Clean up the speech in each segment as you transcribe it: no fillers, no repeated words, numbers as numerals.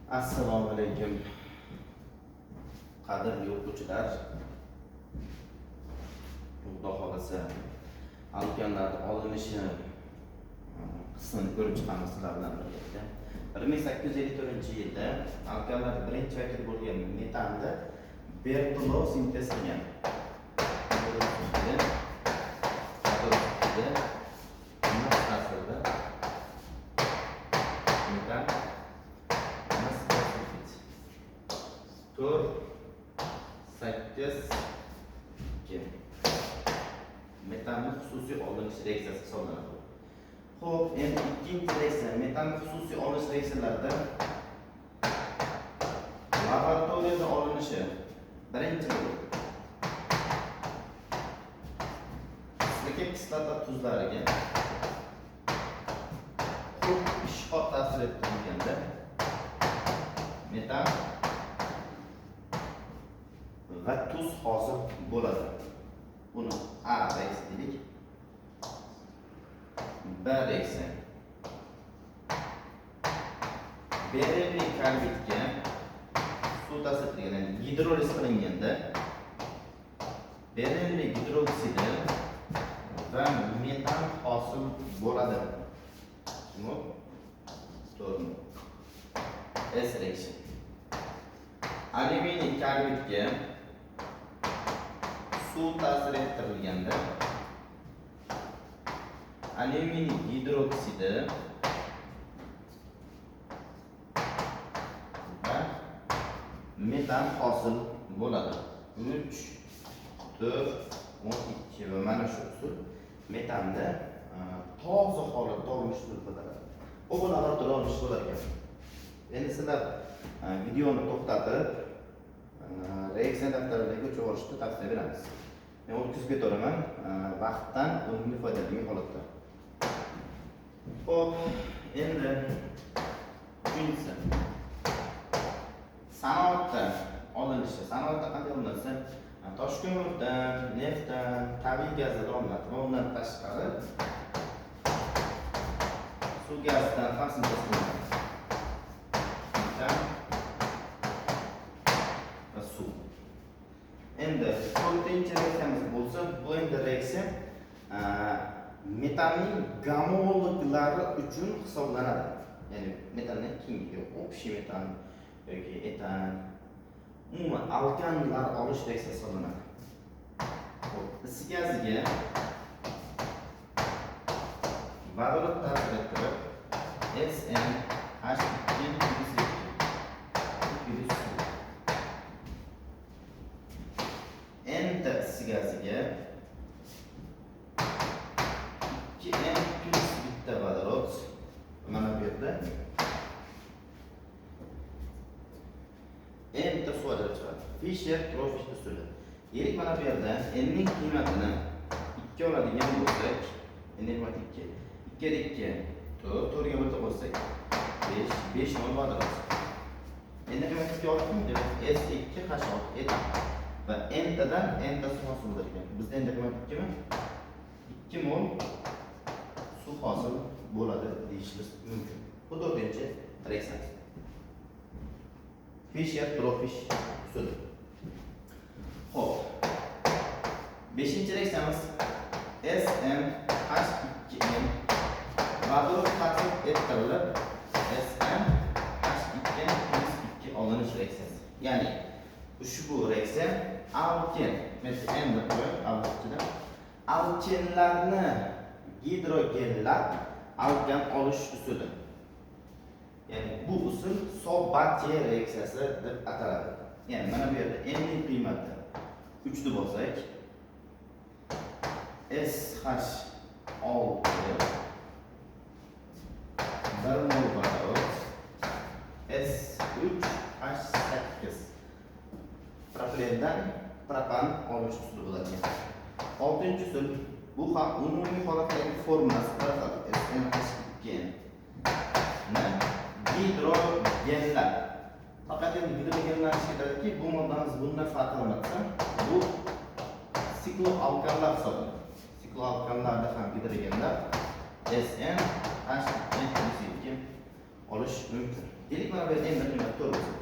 Assalomu alaykum, qadrli o'quvchilar. Xudo xohlasa, alkanlarni olinishi qismini ko'rib chiqamiz sizlar bilan birgalikda. 1854-yilda alkanlar birinchi vakil bo'lgan metanni Bertolot sintez qilgan. Metan mis va sulfid. 4 8 2. Metanni xususiy olinish reaksiyasi hisoblanadi. Xo'p, endi ikkinchi reaksiya, metanni xususiy olinish reaksiyalarida laboratoriyada olinishi birinchi bo'lib sirka kislota tuzlariga ko'p ishqor ta'sir ettirilganda metan va tuz hosil bo'ladi. Buni A reaksiyasi deylik. B reaksiya. Berylli karbidga suv ta'sir etilgan, ya'ni gidroliz qilinganda berylli gidroksidi va metan hosil bo'ladi. Shuni to'g'rimi? S reaction. Alyuminiy karbidga suv ta'sir ettirilganda alyuminiy gidroksidi va metan hosil bo'ladi. 3 4 12 va mana shu usul metanda toza holatda olinish usuli bo'ladi. Bu laboratoriyada olinish bo'lar ekan. Endi sizlar videoni to'xtatib, reaksiya daftaridagi o'chirib olishni tavsiya beramiz. Men o'tkazib ketaveraman, vaqtdan unumli foydalangan holatda. Xo'p, endi uchinchisi. Sanoatda olinishi. Sanoatda qanday olinsa, toshko'mirdan, neftdan, tabiiy gazdan olinadi va undan tashqari suv gazidan ham sintez qilinadi. Metan va suv. Endi to'rtinchi reaksiyamiz bo'lsa, bu endi reaksiya metanning gomologlari uchun hisoblanadi. Ya'ni metandan keyingi общий metan yoki etan, umuman alkanlar olish reaksiyasi hisoblanadi. Xo'p, isi gaziga vodorod ta'sir ettirib SnH2 plus 2 plus suv. Endi isi gaziga 2N plus bitta vodorod, mana bu yerda N ta suv ajrab chiqadi. Fischer-Tropsch usuli. Deylik, mana bu yerda N ning qiymatini 2 oladigan bo'lsak, N ning qiymati 2. 2 ga 2 4, 4 ga bitta qo'shsak 5, 5 mol vodorod. N ning qiymati 2 oldikmi? Demak, S2H6 etan. Va N tadan N ta suv hosil bo'lar ekan. Bizda N qiymati 2 mi? 2 mol suv hosil bo'ladi deyishimiz mumkin. Bu to'rtinchi reaksiyamiz. Fischer-Tropsch usuli. Xo'p. Beshinchi reaksiyamiz SnH2n vodorod ta'sir ettirilib SnH2n plus 2 olinish reaksiyasi. Ya'ni ushbu reaksiya alken, mesela N deb qo'yib, alkenlar, alkenlarni gidrogenlab alkan olish usuli. Ya'ni bu usul Sabatier reaksiyasi deb ataladi. Ya'ni mana bu yerda N ning qiymati 3 deb olsak, SH6 1 mol vodorod S3H8 propilendan propan olish usuli bo'ladi. Oltinchi usul, bu ham umumiy holatdagi formulasi bir xil SnH2n ni gidrogenlar. Faqat endi gidrogenlanish ketadiki, bu moddamiz bundan farq qilinsa, bu sikloalkanlar hisoblanadi. Sikloalkanlarda ham gidrogenlar SnH2n plus 2 olish mumkin. Deylik, mana bu yerda endi qiymat 4 bo'lsin.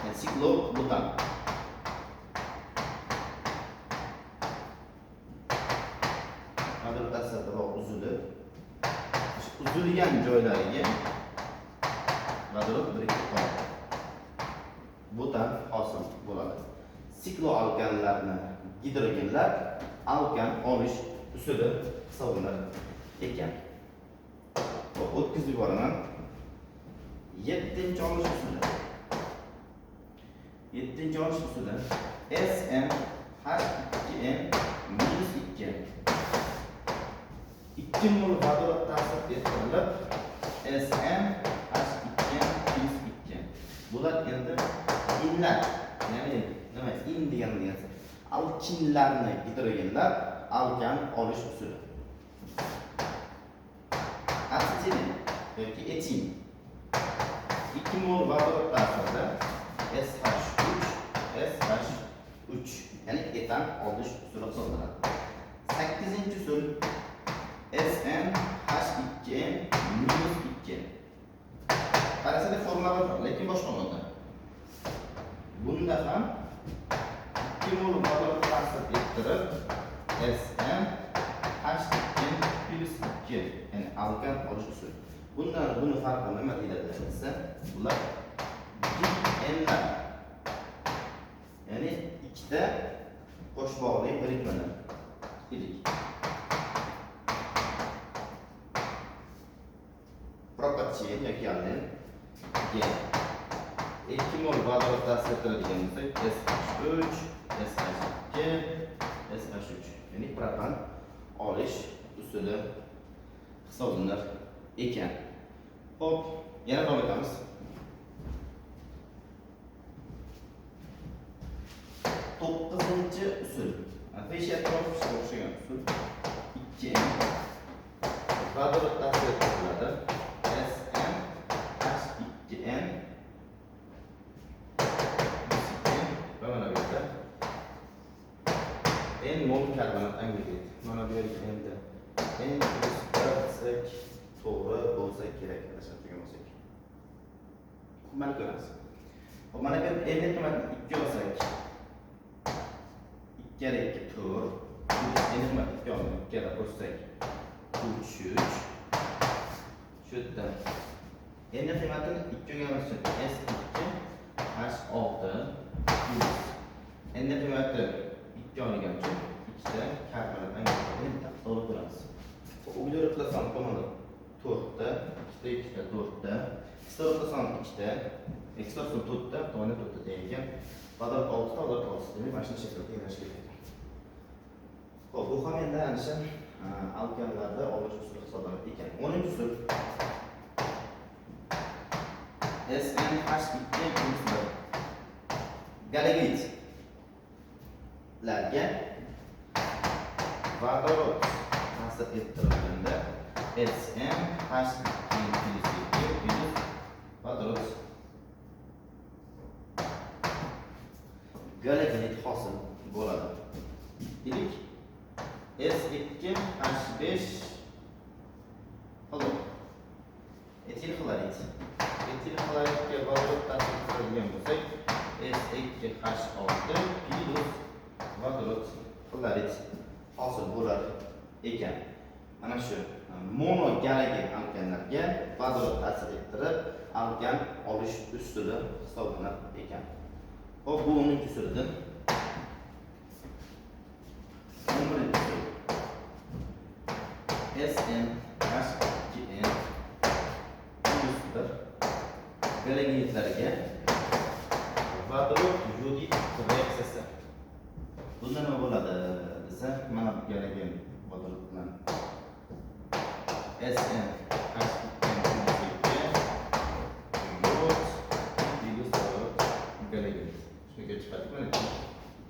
Ya'ni siklobutan. Vodorod ta'sirida bog' uzilib, uzilgan joylariga vodorod birikib qoladi. Butan hosil bo'ladi. Sikloalkanlarni gidrogenlar alkan olish usuli hisoblanar ekan. O'tkazib yuboraman. 7-olish usuli. 7-olish usuli SnH2n -2. 2 mol vodorod ta'sir ettirilib SnH2n +2. Bular endi inlar, ya'ni nima in degani degan alkinlarni gidrogenlar alkan olish usuli. Asetilin yoki etin 2 mol vodorod ta'sirida SH3 SH3, ya'ni etan olish usuli hisoblanadi. 8-usul SnH2n -2. Qarasada formula bor, lekin boshqa modda. Bunda ham 2 mol vodorod ta'sir ettirib SnH2n +2, ya'ni alkan olish usuli. Bundan buni farqi nima deyiladi desa, bular dinlar. Ya'ni ikkita qo'shbog'li birikmalar. Dedik. Propatin yoki allen G. 2 mol vodorod ta'sir ettiradigan bo'lsak SH3, SH2, SH3, ya'ni propan olish usuli hisoblanar ekan. Xo'p, yana davom etamiz. 9-usul. Fischer-Tropschga o'xshagan usul. 2N vodorod ta'sir ettiriladi. SnH2n +2 va mana bu yerda N mol karbonat angidrid. Mana bu yerga endi N +1 desak to'g'ri bo'lsa kerak, adashmayotgan bo'lsak. Mana ko'ramiz. Xo'p, mana bu yerda N qiymatini 2 olsak, 2 kere 2 4, N qiymatini 2 olsak, 2 kere qo'shsak 3 3. Shu yerda N qiymatini 2 olganimiz uchun S2 H6 plus N qiymati 2 olgan uchun 2 ta karbonat angidrid. Bitta hisoblab ko'ramiz. Uglerodlar soni tomoni 4 ta, 2 ta 2 ta 4 ta, kislorodlar soni 2 ta, kislorod soni 4 ta, tomoni 4 ta teng ekan. Vodorod 6 ta, vodorod 6 demak, mana shuni shaklda tenglash kerak ekan. Xo'p, bu ham endi ana shu alkanlarda olish usuli hisoblanadi ekan. 10-usul SnH2 +1 galogenlarga vodorod ta'sir ettirilganda SnH2 +2 plus vodorod galogenid hosil bo'ladi. Deylik, S2H5 xlor, etil xlorid. Etil xloridga vodorod ta'sir ettiradigan bo'lsak, S2H6 plus vodorod xlorid hosil bo'lar ekan. Mana shu monogalogen alkanlarga vodorod ta'sir ettirib alkan olish usuli hisoblanar ekan. Xo'p, bu 10-usulidir. 11-usul SnH2n +1 galogenidlarga vodorod yodid reaksiyasi. Bunda nima bo'ladi desa, mana bu galogen vodorod bilan SnH2n +2 yod plus vodorod galogen. Shunga chiqadi, mana ikki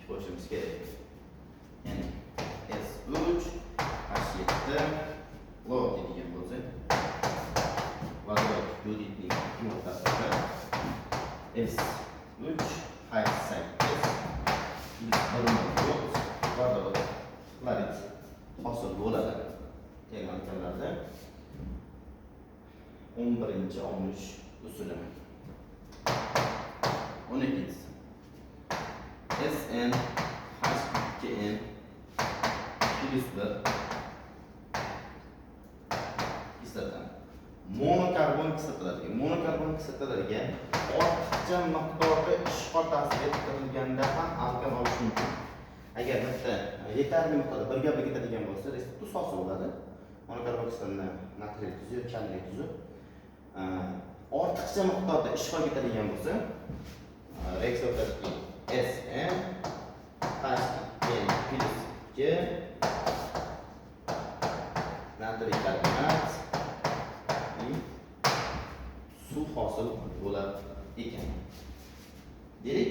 qo'shimiz kerak. Ya'ni S3 H7 xlor deydigan bo'lsak, vodorod yodidning o'rtasida S3 H8 plus 1 mol yod vodorod xlorid hosil bo'ladi. Teng alkanlarda 11-olish usuli. 12-si. SN H2N plus 1 kislota. Monokarbon kislotalarga, monokarbon kislotalarga ortiqcha miqdorda ishqor ta'sir ettirilganda ham alkan olish mumkin. Agar bitta yetarli miqdorda birga bir ketadigan bo'lsa, tuz hosil bo'ladi. Monokarbon kislotani natriy tuzi yoki kaliy tuzi ortiqcha miqdorda ishqor ketadigan bo'lsa, reaksiya o'tadiki SN H2N plus 2 natriy karbonat suv hosil bo'lar ekan. Deylik,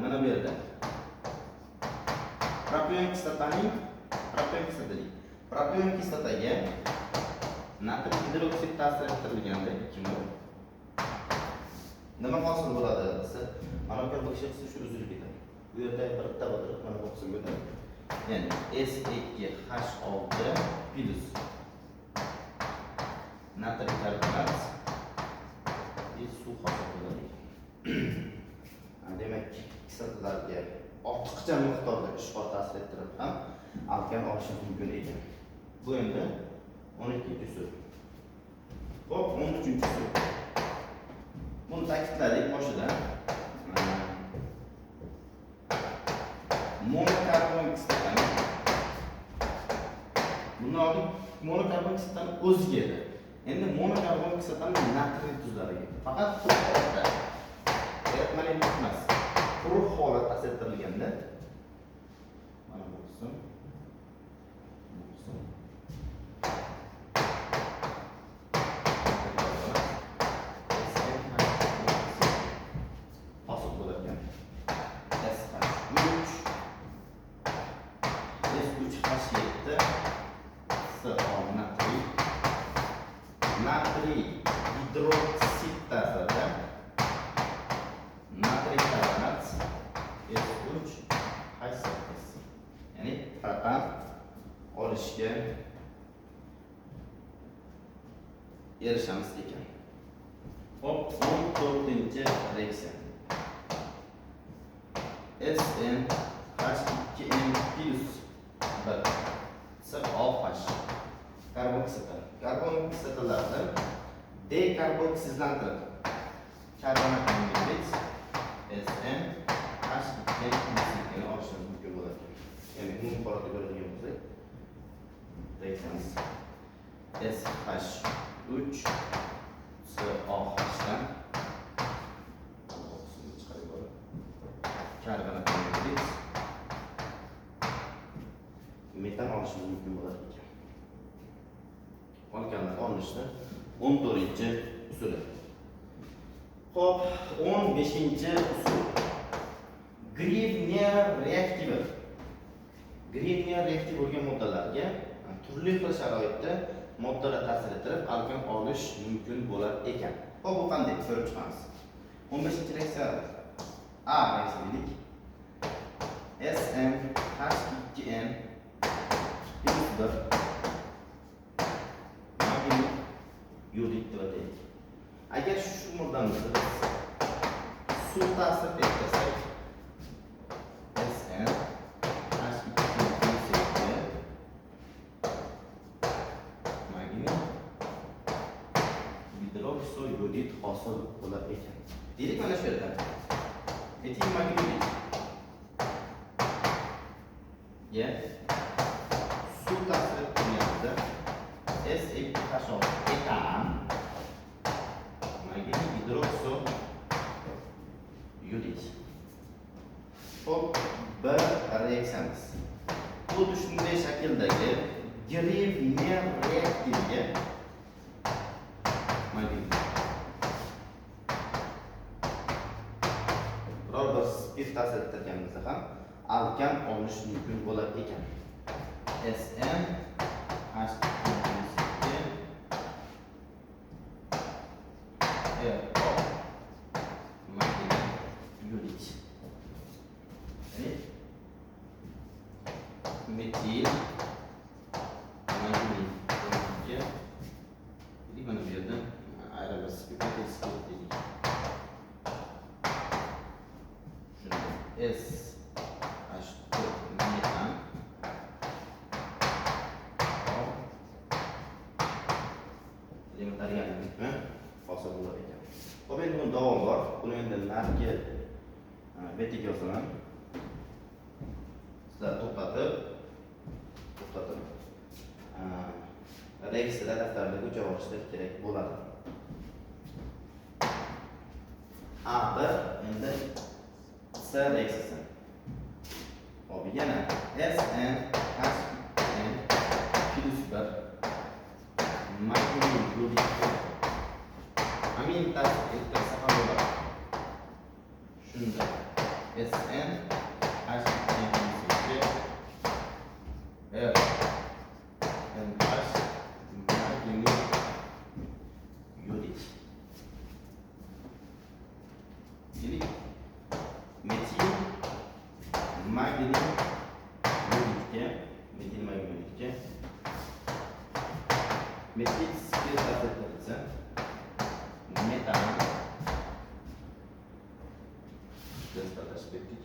mana bu yerda propion kislotaning propion kislotaga natriy gidroksid ta'sir ettirilganda 2 mol nima hosil bo'ladi desa, mana bu qismi shu uzilib ketadi. Bu yerda bitta o'tirib, mana bu qismga o'tadi. Ya'ni S2H6 plus natriy karbonat suv hosil bo'ladi. Demak, kislotalarga ortiqcha miqdorda ishqor ta'sir ettirib ham alkan olishimiz mumkin ekan. Bu endi 12-usul. Xo'p, 13-usul. Buni ta'kidladik boshida. Monokarbon kislotani bundan oldin monokarbon kislotani o'ziga edi. Endi monokarbon kislotani natriy tuzlariga faqat quruq holatda, eritmali emas, quruq holatda ta'sir ettirilganda mana bu qism, bu qism hosil bo'lar ekan. SH3 S3H7 CO natriy gidroksid ta'sirida natriy karbonat S3H8, ya'ni propan olishga erishamiz ekan. Hop, 14-reaksiya. SN H2N plus 1 COH karbon kislota. Karbon kislotalarni dekarboksizlantirib karbonat angidrid SN H2N plus 2 olishimiz mumkin bo'ladi. Ya'ni umumiy holatda ko'radigan bo'lsak, reaksiyamiz SH3 COH dan chiqarib olib karbonat angidrid metan olishimiz mumkin bo'ladi ekan. Alkanlar olinishni 14-usuli. Xo'p, 15-usul. Grignard reaktivi. Grignard reaktiv bo'lgan moddalarga turli xil sharoitda moddalar ta'sir ettirib alkan olish mumkin bo'lar ekan. Xo'p, bu qanday ko'rib chiqamiz. 15-reaksiya A reaksiyasi dedik. SN H2N plus 1 magniy yodid deb ataylik. Agar shu moddamizni biz suv ta'sir ettirsak, SN H2N plus 2 magniy gidroksoyodid hosil bo'lar ekan. Deylik mana shu yerda etil magniy yodid suv ta'sir ettirganida S2H6 etan magniy gidroksoyodid. Xo'p, bir reaksiyamiz. Xuddi shunday shakldagi Grignard reaktiviga magniy biror bir spirt ta'sir ettirganimizda ham alkan olish mumkin bo'lar ekan. SN H2 RO magniy yodid. Ya'ni metil magniy yodidga mana bu yerda ayrim bir spirt Demak, organik birikma hosil bo'lar ekan. Xo'p, endi buni davom bor. Buni endi narigi betiga yozaman. Sizlar to'xtatib registrda daftarda ko'cha olishlar kerak bo'ladi. A1 endi C reaksiyasi. Xo'p, yana S N H N plus 1 magniy yodid amin ta'sir ettirsa ham bo'ladi. Shunda S N H N plus 2 R N H magniy yodid. Demak, metil magniy yodidga, metil magniy yodidga metil spirt ta'sir ettirilsa, metan adashib ketdik.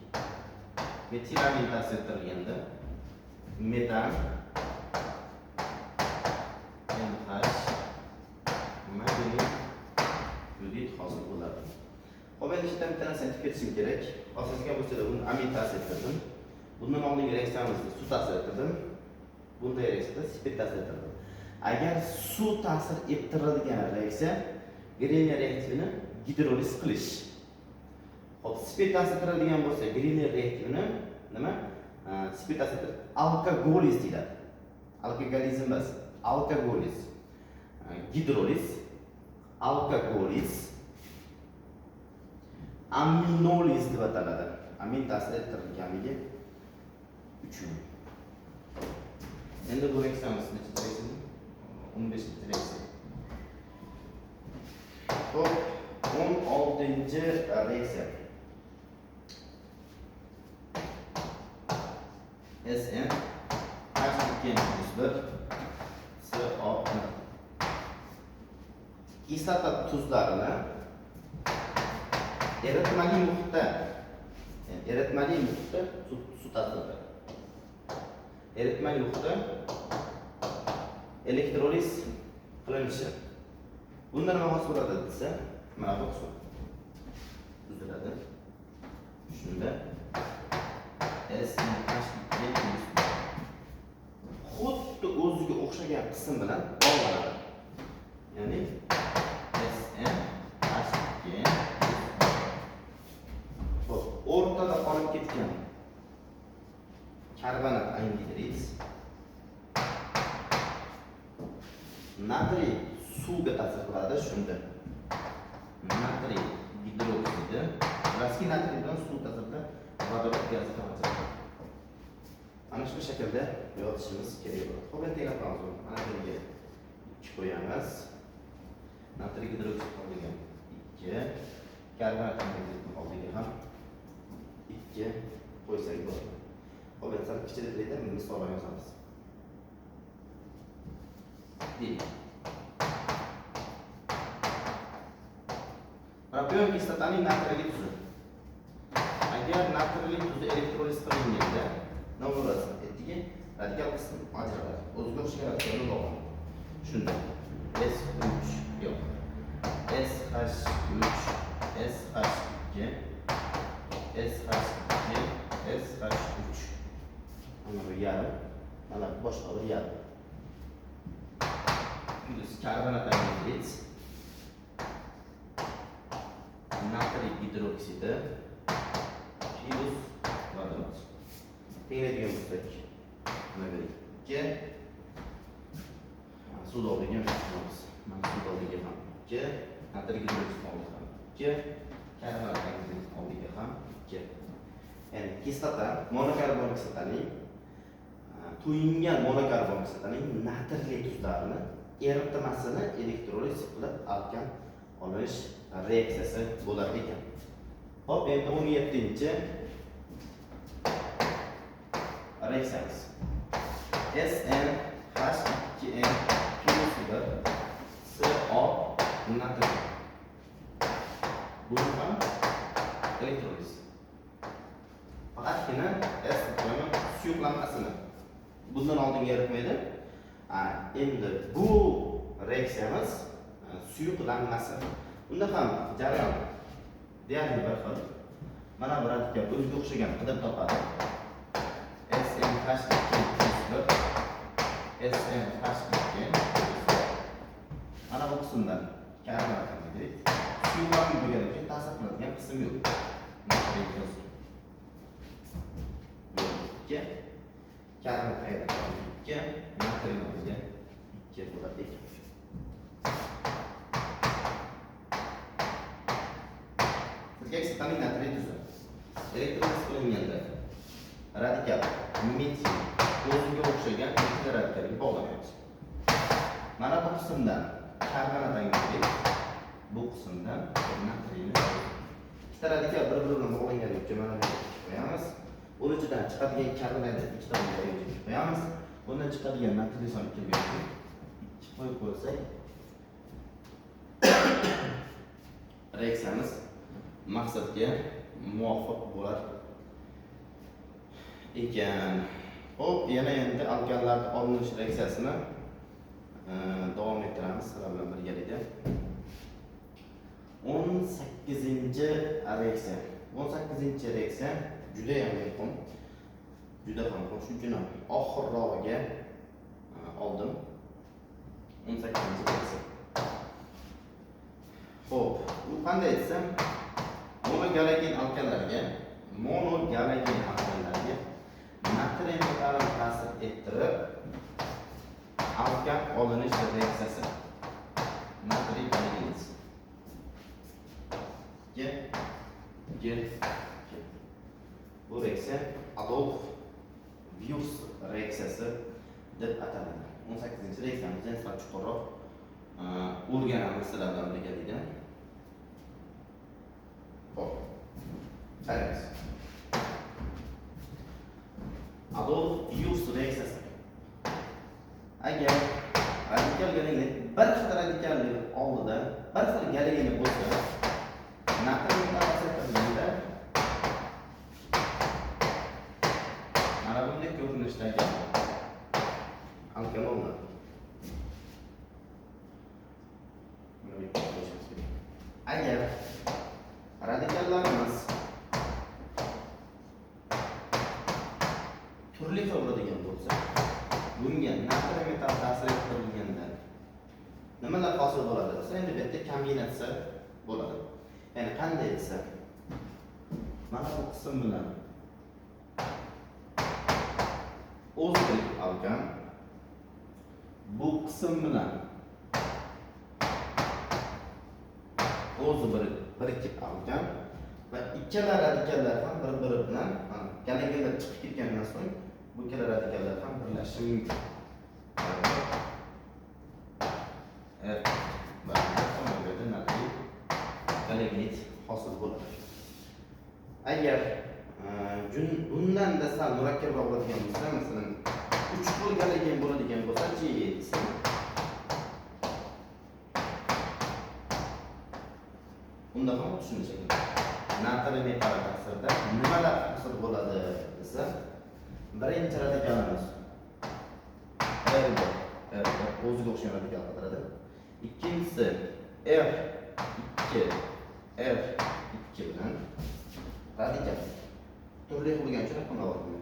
Metilamin ta'sir ettirilganda metan NH magniy yodid hosil bo'ladi. Xo'p, endi bitta narsani aytib ketishim kerak. Asosga bo'lsa, buni amin ta'sir ettirdim. Bundan oldingi reaksiyamizda suv ta'sir ettirdim. Bunday reaksiyada spirt ta'sir ettirdim. Agar suv ta'sir ettiradigan reaksiya Grignard reaktivini gidroliz qilish. Xo'p, spirt ta'sir ettiradigan bo'lsa, Grignard reaktivini nima? Spirt ta'sir ettiradi. Alkogoliz deyiladi. Alkogolizm emas, alkogoliz. Gidroliz, alkogoliz, aminoliz deb ataladi. Amin ta'sir ettirilganligi uchun. Endi bu reaksiyamiz nechinchi reaksiya? 15 reaksiya. Xo'p, 16 reaksiya. SN H2 plus 1 CON. Kislota tuzlarini eritmali muhitda, yani eritmali muhitda suv ta'sirida. Eritmali muhitda elektroliz qilinishi. Bunda nima hosil bo'ladi desa, mana bu qism buziladi. Shunda SNH2 plus xuddi o'ziga o'xshagan qism bilan bog'lanadi. Ya'ni SNH2. Xo'p, o'rtada qolib ketgan karbonat angidrid natriy suvga ta'sir qiladi. Shunda natriy gidroksidi, bilasizki, natriy bilan suv ta'sirida vodorod gazi ajraladi. Mana shu shaklda yozishimiz kerak bo'ladi. Xo'p, endi tenglab qo'yamiz buni. Mana bu yerga 2 qo'yamiz. Natriy gidroksid oldiga 2, karbonat angidrid oldiga ham 2 qo'ysak bo'ladi. Xo'p, endi sal kichikroqda misol yozamiz. Deylik. Propion kislotaning natriyli tuzi. Agar natriyli tuzi elektroliz qilinganda nima bo'ladi? Aytdiki, radikal qism ajraladi. O'ziga o'xshagan radikalga bog'lanadi. Shunda S3 yo'q. SH3 SH2 SH2 SH3. Mana bu yarim, mana bu boshqa bir yarim. Plus karbonat angidrid natriy gidroksidi plus vodorod. Tenglaydigan bo'lsak, mana bu 2 suv oldiga qo'yamiz. Mana suv oldiga ham 2, natriy gidroksid oldiga ham 2, karbonat angidrid oldiga ham 2. Ya'ni kislota, monokarbon kislotaning to'yingan monokarbon kislotaning natriyli tuzlarini eritmasini elektroliz qilib alkan olish reaksiyasi bo'lar ekan. Xo'p, endi 17 reaksiyamiz. SNH2N plus 1 CO natriy. Buni ham elektroliz. Faqatgina S suyuqlanmasini bundan oldingi eritmaydi. Endi bu reaksiyamiz suyuqlanmasi. Unda ham jarayon deyarli bir xil. Mana bu radikal o'ziga o'xshagan qidirib topadi. SNH2 + 1 SNH2. Mana bu qismdan karbon atomiga suyuqlanma bo'lgani uchun ta'sir qiladigan qism yo'q. Natriy tuz 2, karbon atomi 2, natriy nomiga 2 bo'ladi ekan. Sirka kislotaning natriy tuzi elektroliz qilinganda radikal metil o'ziga o'xshagan metil radikaliga bog'lanadi. Mana bu qismdan karbon atomiga, bu qismdan natriyni ikkita radikal bir-biri bilan bog'langanligi uchun mana bu qo'yamiz. Uni ichidan chiqadigan karbon ikkita qo'yamiz. Bundan chiqadigan natriy soni 2 qo'yib qo'ysak, reaksiyamiz maqsadga muvofiq bo'lar ekan. Xo'p, yana endi alkanlarni olinish reaksiyasini davom ettiramiz sizlar bilan birgalikda. 18-reaksiya. 18-reaksiya juda ham muhim. Juda ham muhim. Shuning uchun ham oxirrog'iga oldim. 18-reaksiya. Xo'p, u qanday desam, monogalogen alkanlarga natriy metallini ta'sir ettirib alkan olinish reaksiyasi. Natriy galogenid. G G G. Bu reaksiya Adolf Vyurs reaksiyasi deb ataladi. 18-reaksiyamizni sal chuqurroq o'rganamiz sizlar bilan birgalikda. Xo'p, qaraymiz. Adolf Vyurs reaksiyasi. Agar radikal galogen bir xil radikallik oldida bir xil galogeni bo'lsa, natriy ta'sir qilganda mana bunday ko'rinishdagi alkan olinadi. Agar radikallarimiz turli xil bo'ladigan bo'lsa, bunga natriy metall ta'sir ettirilganda nimalar hosil bo'ladi desa, endi bu yerda kombinatsiya bo'ladi. Ya'ni qanday desa, mana bu qism bilan o'zi alkan, bu qism bilan o'zi birikib alkan va ikkala radikallar ham bir-biri bilan galogenlar chiqib ketgandan so'ng bu ikkala radikallar ham birlashishi mumkin. R va bu yerda natriy galogenid hosil bo'ladi. Agar bundan da sal murakkabroq bo'ladigan bo'lsa, masalan, 3 xil galogen bo'ladigan bo'lsa-chi, unda ham tushunish kerak. Natriy metall ta'sirida nimalar hosil bo'ladi desa, birinchi radikalimiz R1, R1 o'ziga o'xshagan radikal qidiradi. Ikkinchisi R2, R2 bilan radikal turli bo'lgani uchun raqamlar olinadi.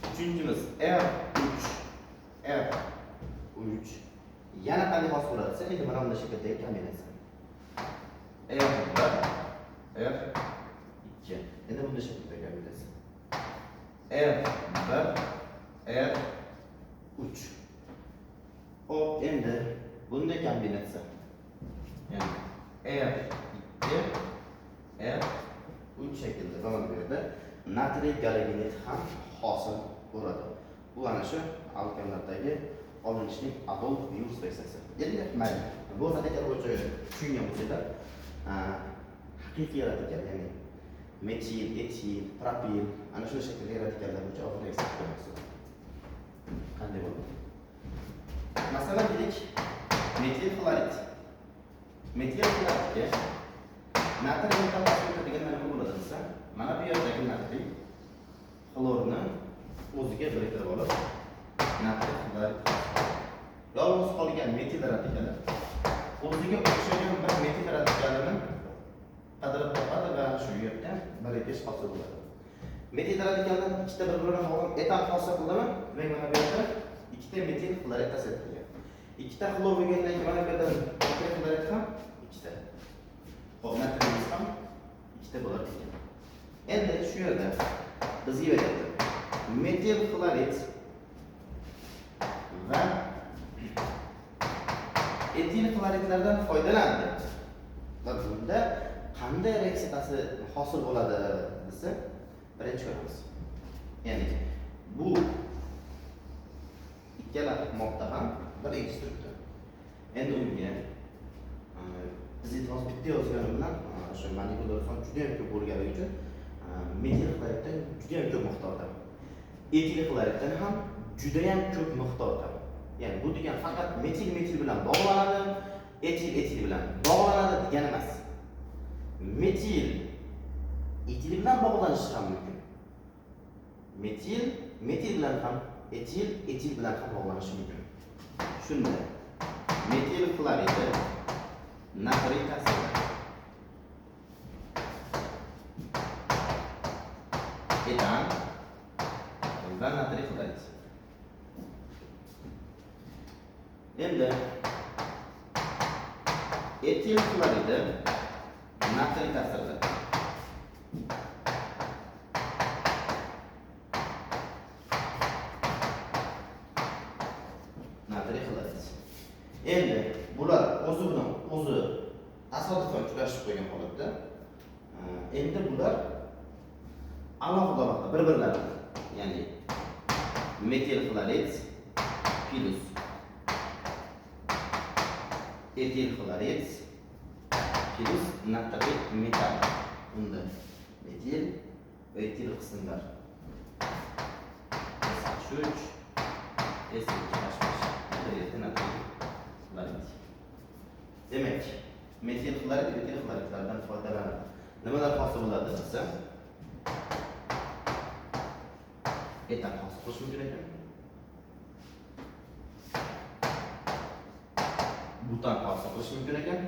Uchinchimiz R3, R3 yana qanday hosil bo'ladi desa, endi mana bunday shakldagi kombinatsiya. R1, R2. Endi bunday shaklda kombinatsiya. R1, R3. Xo'p, endi bunday kombinatsiya. Ya'ni R2, R3 shaklida mana bu yerda natriy galogenid ham hosil bo'ladi. Bu ana shu alkanlardagi olinishning Adolf Vyurs reaksiyasi. Endi mayli, bu radikal bo'yicha tushungan bo'lsanglar, haqiqiy radikal, ya'ni metil, etil, propil, ana shu shakldagi radikallar bo'yicha og'ir reaksiya qo'yamiz. Qanday bo'ladi? Masalan, deylik, metil xlorid. Metil xloridga natriy metall ta'sir etadigan nima bo'ladi desa, mana bu yerdagi natriy xlorni o'ziga biriktirib olib, natriy xlorid. Yolg'iz qolgan metil radikali o'ziga Metil radikaldan ikkita bir-biri bilan bog'lanib etan hosil qildimi? Demak, mana bu yerda ikkita metil xlorid ta'sir qilgan. Ikkita xlor bo'lgandan keyin mana bu yerda natriy xlorid ham ikkita. Xo'p, natriyimiz ham ikkita bo'lar ekan. Endi shu yerda bizga berildi metil xlorid va etil xloridlardan foydalandi. Va bunda qanday reaksiya ta'siri hosil bo'ladi desa, birinchi ko'ramiz. Ya'ni bu ikkala modda ham bir egiz turibdi. Endi unga biz hozir bitta yozganim bilan o'sha molekulalar soni juda ham ko'p bo'lganligi uchun metil xloriddan juda ham ko'p miqdorda, etil xloriddan ham juda ham ko'p miqdorda. Ya'ni bu degan faqat metil metil bilan bog'lanadi, etil etil bilan bog'lanadi degani emas. Metil etil bilan bog'lanishi ham mumkin. Metil metil bilan ham, etil etil bilan ham bog'lanishi mumkin. Shunda metil xloridi natriy ta'sirida etan va natriy xlorid. Endi etil xloridi natriy ta'sirida natriy xlorid. Endi bular o'zi bilan o'zi tasodifan uchrashib qo'ygan holatda, endi bular alohida bir-birlari, ya'ni metil xlorid plus etil xlorid plus natriy metal. Unda metil va etil qismlar SH3 S2H5 natriy xlorid. Demak, metil xlorid va etil xloridlardan foydalanib nimalar hosil bo'ladi desa, etan hosil qilish mumkin ekan, butan hosil qilish mumkin ekan,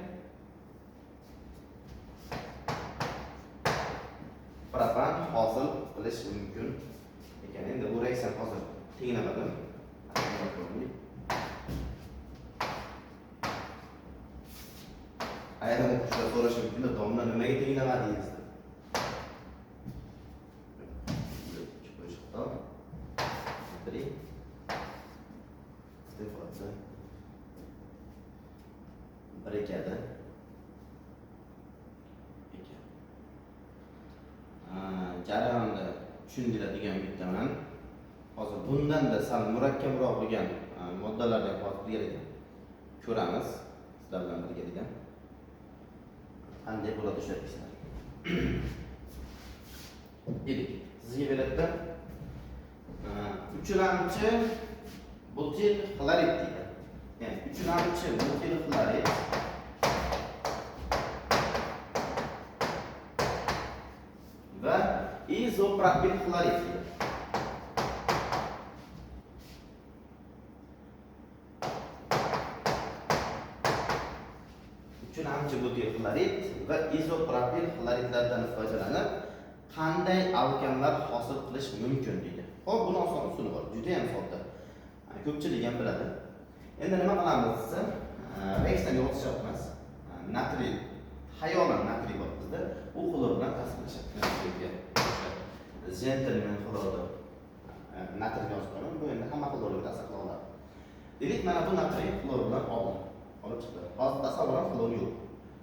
propan hosil qilish mumkin ekan. Endi bu reaksiyani hozir tenglamadim. Ayrim o'quvchilar so'rashi mumkin, domla nimaga tenglamadingiz deb. Birikadi ekan. Jarayonni tushundinglar degan umiddaman. Hozir bundan-da sal murakkabroq bo'lgan moddalarni hozir birgalikda ko'ramiz sizlar bilan birgalikda. Qanday bo'ladi o'sha reaksiyalar. Dedik, sizga beriladi uchilamchi butil xlorid deydi. Ya'ni uchilamchi butil xlorid va izopropil xlorid deydi. Uchilamchi butil xlorid va izopropil xloridlardan foydalanib qanday alkanlar hosil qilish mumkin deydi. Xo'p, buni oson usuli bor, juda ham sodda. Ko'pchilik ham biladi. Endi nima qilamiz desa, reaksiyani yozish shart emas. Natriy, xayolan natriy bor bizda, u xlor bilan ta'sirlashadi. Gentleman xlorida natriy yozib qo'yaman, bu endi hamma xlorga ta'sir qila oladi. Dedik, mana bu natriy xlor bilan olib chiqdi. Hozir tasavvuran xlor yo'q.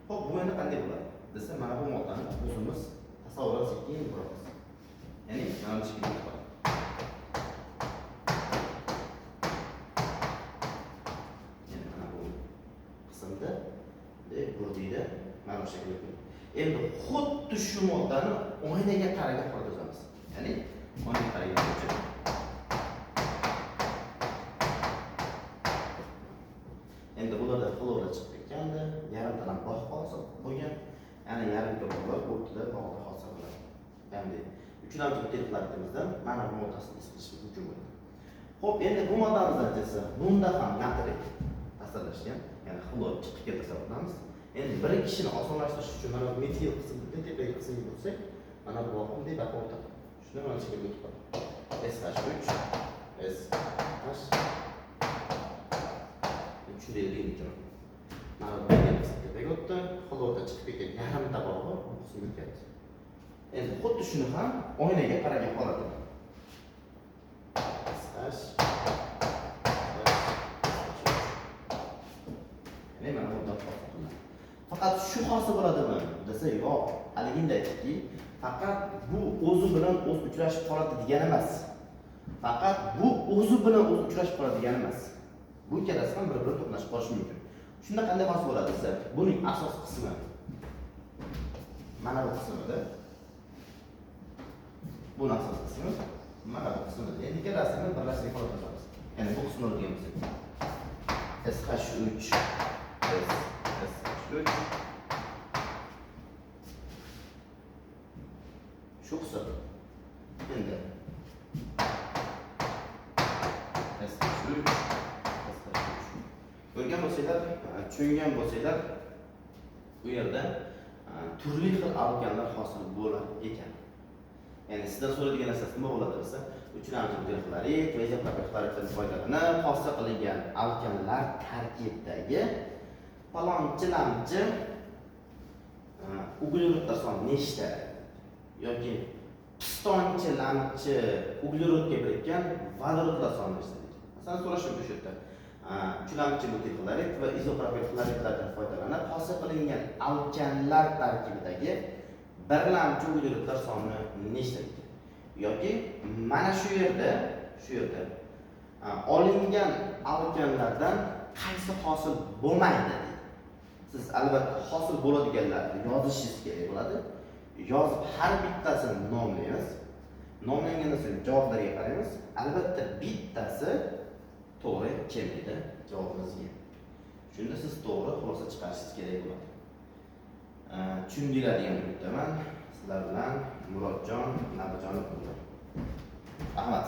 Xo'p, bu endi qanday bo'ladi desa, mana bu moddani o'zimiz tasavvuran sekin buramiz. Ya'ni mana bu shaklda qoladi. Ya'ni mana bu qismda burdiyda mana bu shaklda qo'yadi. Endi xuddi shu moddani oynaga qaragan holda yozamiz. Ya'ni oynaga qaragan holda. Endi bularda xlorlar chiqib ketganda, yarimtadan bog' hosil bo'lgan, ya'ni yarimta bog'lar o'rtada bog'lar hosil qiladi. Ya'ni uchinchi butil xloridimizdan mana bu moddasini qilish mumkin bo'ladi. Xo'p, endi bu moddamizdan desa, bunda ham natriy ta'sirlashgan, ya'ni xlor chiqib ketsa bo'lamiz. Endi bir kishini osonlashtirish uchun mana bu metil qismini tepadagi qismga bo'lsak, mana bu bog' bunday baqa o'tadi. Shunda mana shaklga o'tib qoladi. SH3 SH shunday degan bittaman. Mana bu qism tepaga o'tdi, xlordan chiqib ketgan yarim tabog'i bu qismga o'tyapti. Endi xuddi shuni ham oynaga qaragan holatida. SH ya'ni mana bundan hosil qilinadi. Faqat shu hosil bo'ladimi desa, yo'q. Haliginda aytdikki, faqat bu o'zi bilan o'zi uchrashib qoladi degani emas. Faqat bu o'zi bilan o'zi uchrashib qoladi degani emas. Bu ikkalasi ham bir-biri to'qnashib qolishi mumkin. Shunda qanday hosil bo'ladi desa, buning asos qismi mana bu qismida. Buning asos qismi mana bu qismida. Endi ikkalasini birlashtirgan holatda yozamiz. Ya'ni bu qismni oladigan bo'lsak, SH3 S SH3 shu qism. Endi SH3 SH3 ko'rgan bo'lsanglar, tushungan bo'lsanglar, bu yerda turli xil alkanlar hosil bo'lar ekan. Ya'ni sizdan so'raydigan narsasi nima bo'ladi desa, uchlamchi butil xlorid va izopropil xloriddan foydalanib hosil qilingan alkanlar tarkibidagi palonchilamchi uglerodlar soni nechta yoki pistonchilamchi uglerodga birikkan vodorodlar soni nechta deydi. Masalan, so'rash mumkin shu yerda. Uchlamchi butil xlorid va izopropil xloridlardan foydalanib hosil qilingan alkanlar tarkibidagi birlamchi uglerodlar soni nechta deydi. Yoki mana shu yerda, olingan alkanlardan qaysi hosil bo'lmaydi deydi. Siz albatta hosil bo'ladiganlarni yozishingiz kerak bo'ladi. Yozib har bittasini nomlaymiz. Nomlangandan so'ng javoblarga qaraymiz. Albatta bittasi to'g'ri kelmaydi javobimizga. Shunda siz to'g'ri xulosa chiqarishingiz kerak bo'ladi. Tushundinglar degan umiddaman. Sizlar bilan Murodjon Nabijonov bo'ldi. Rahmat.